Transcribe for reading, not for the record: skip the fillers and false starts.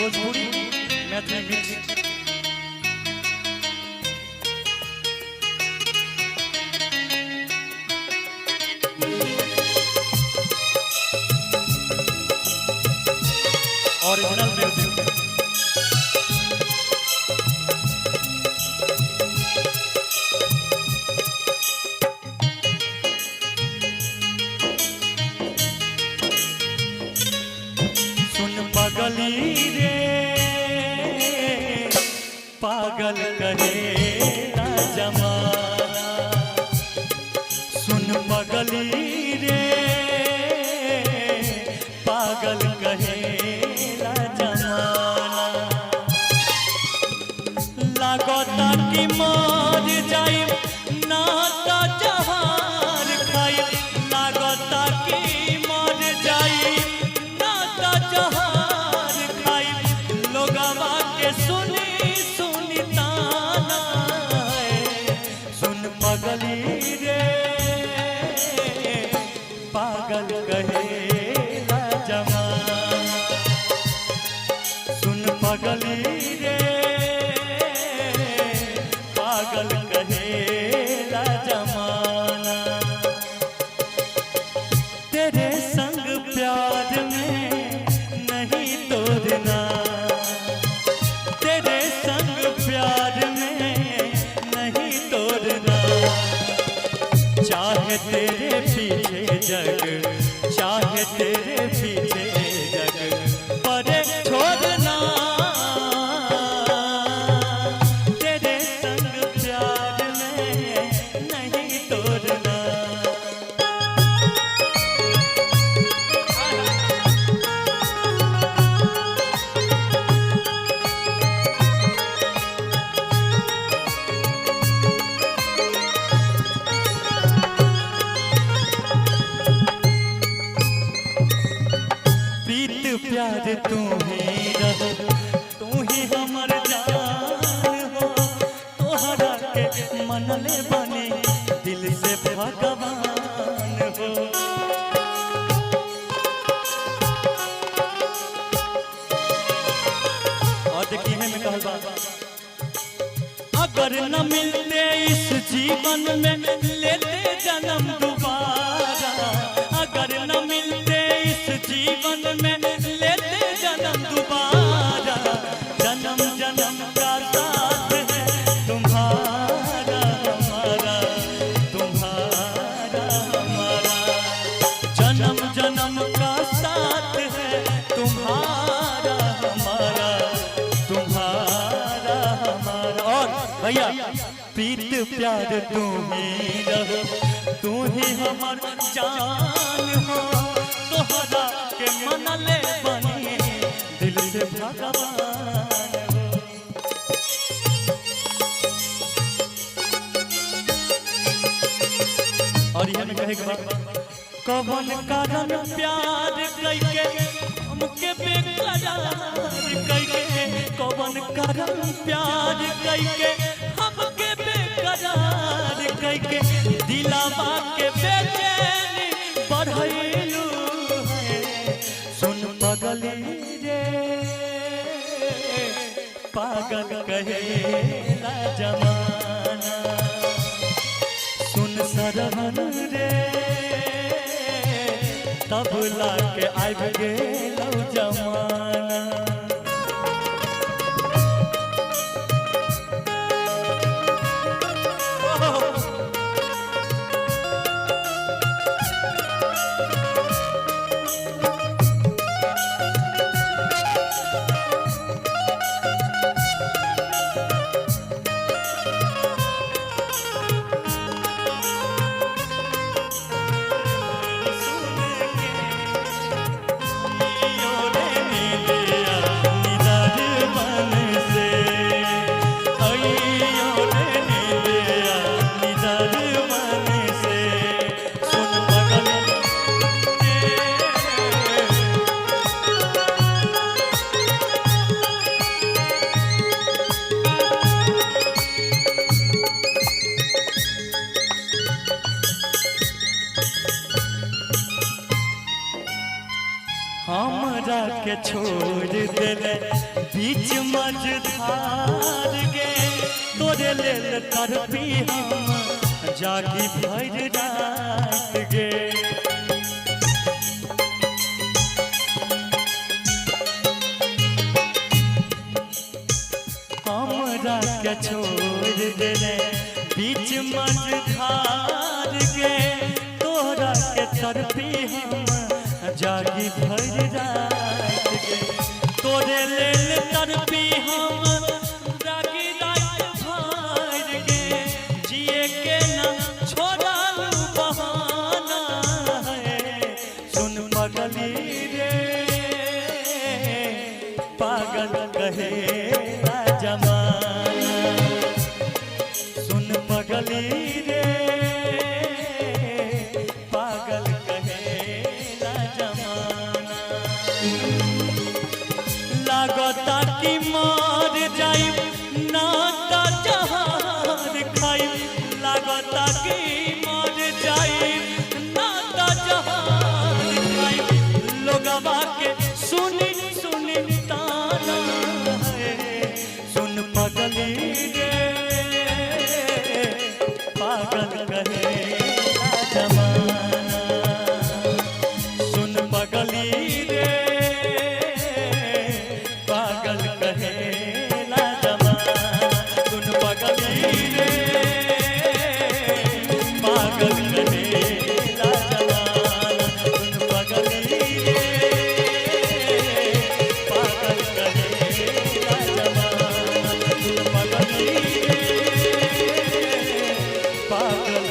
Bhojpuri Maithili mix. Original music. सुन पगली रे, पागल करेला जमाना। सुन पगली रे, पागल कहेला जमाना। लागता कि मर जाइब ना त जहार खाइब। लागता कि मर जाइब ना त जहार खाइब। लोगवा के सुनी सुनी ताना है। सुन पगली रे, पागल कहेला जमाना। सुन पगली रे, पागल कहेला जमाना। तेरे संग प्यार में नहीं तोड़ना, तेरे संग प्यार में नहीं तोड़ना। चाहे तेरे पीछे जग, चाहे तेरे पीछे जग परे छोड़ना। तेरे संग प्यार में नहीं तोड़ना। प्रीत प्यार तू ही रहो, तू ही हमर जान हो। तोहरा के मनले बने दिल से भगवान हो। और देखिए में कहल बा, अगर न मिलते इस जीवन में लेते जन्म दोबारा। अगर न मिलते इस जीवन में लेते जन्म दोबारा। जन्म जन्म का साथ है तुम्हारा हमारा, तुम्हारा हमारा। जन्म जन्म का साथ है तुम्हारा हमारा, तुम्हारा हमारा। और भैया प्रीत प्यार तू ही रहो, तू ही हमर जान हो। तोहरा के मनले बने दिल से भगवान हो। और यह में कहे के बा, कवन कारण प्यार कइके हमके बेकरार कइके। कवन कारण प्यार कइके हमके बेकरार कइके। दिलावा के बेचैनी बढ़ैलू है। सुन पगली रे, पागल कहेला जमाना। सुन सरवन रे, तबला के आबि गेलौ जमाना। सुन के यो रे। के छोड़ देले बीच मझधार गे, तोरे लेल तड़पी हम जागी भर रात गे। हमरा के छोड़ देले बीच मझधार गे, तोरा के तड़पी हम जागी भर रात गे, तोरे लेल तड़पी हम जागी रात भर गे, जिए के ना छोड़ल बहाना है। सुन पगली रे, पागल कहे जमाना। सुन पगली रे, पागल कहे जमाना। लागता कि मार जाई ना त जहार खाई, लागता कि मार जाई ना त जहार खाई, लोगवा के सुनी सुनी ताना है। सुन पगली रे, पागल कहे जमाना। सुन पगली रे, पागल कहे जमाना। सुन पगली रे, पागल कहे जमाना। सुन पगली रे, पागल कहे जमाना। सुन पगली रे, पागल